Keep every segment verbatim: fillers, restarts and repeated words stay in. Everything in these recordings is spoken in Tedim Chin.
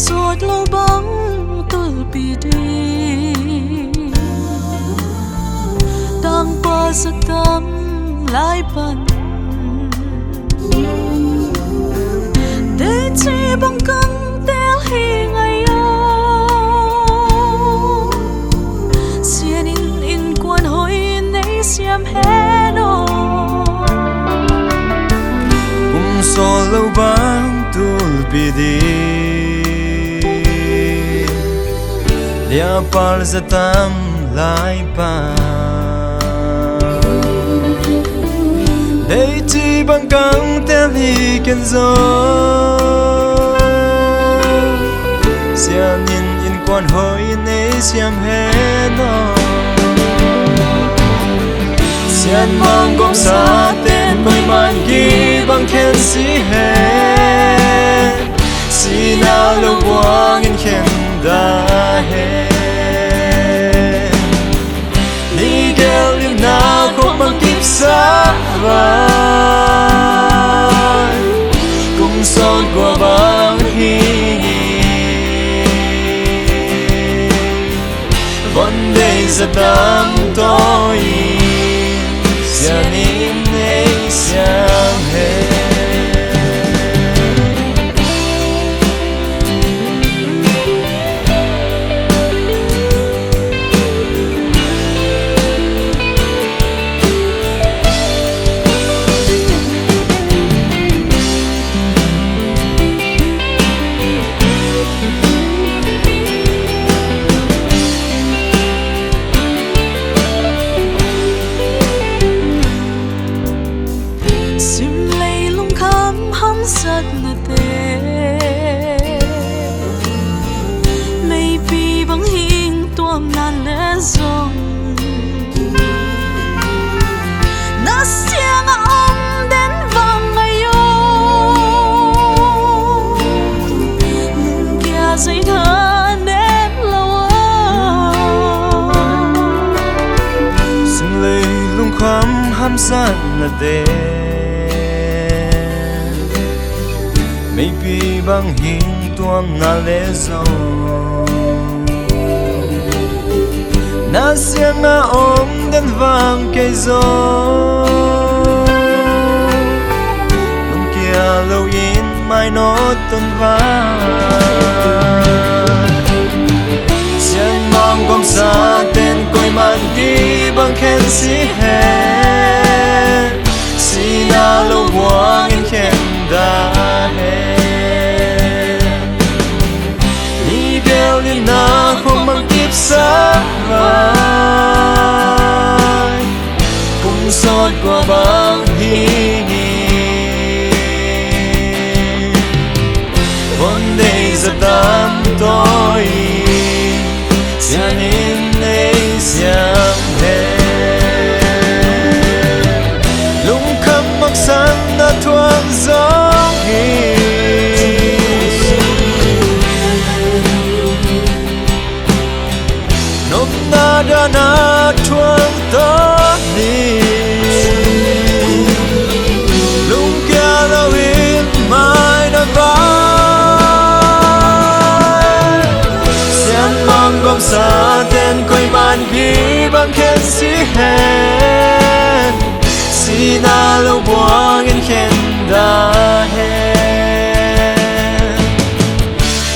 Sawt lo bang tulpi ding tangpal za tam lai pan, teci bang kang tel hi ngai aw. Sian in innkuan hoi nei siam hen aw. Kum sawt lo bang tulpi ding liapal za tam lai pan, teci bang kang tel hi ken zong, sian in innkuan hoi nei siam hen aw. Sian mangkawm sa ten koi man kibang khen si hen, sihna lo buang in khen ta hen. Ni gel in na khawk bang kipsa vai, kum sawt kua bang hi hi. Von dei za tam tawi, sian in nei siam hen. Sim lei lungkham hamsatnate, meipi bang hing tuam nan le zong, na siang a om den vang ngai aw. Lungkia zai na nem lo a, sim lei lungkham hamsatnate, meipi bang hing tuam na le zong, na siang a om den vang kei zong, lungkia lo in mainawt ton vang. Sian mangkawm sa ten koi man kibang khen si hen, sihna lo buang in khen ta hen. Ni bel in na khawk bang kipsa vai, kum sawt kua bang hi hi. Von dei za tam tawi, sian in nei siam hen. Lungkham maksan na thuang zong hi, nopna dan a thuang tawn hi. Lungkia lo in mainawt vai. Sian mangkawm sa ten koi man kibang khen si hen, sihna lo buang in khen ta hen.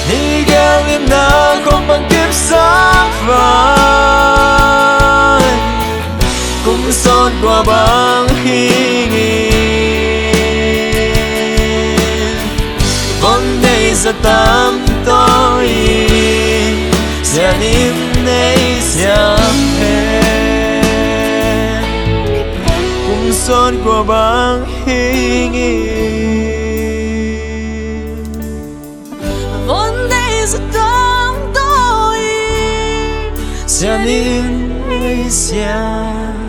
Ni gel in na khawk bang kipsa vai, kum sawt kua bang hi hi. Von dei za tam tawi, sian in nei siam hen. Kum sawt kua bang hi hi. Von dei za tam tawi, sian in nei siam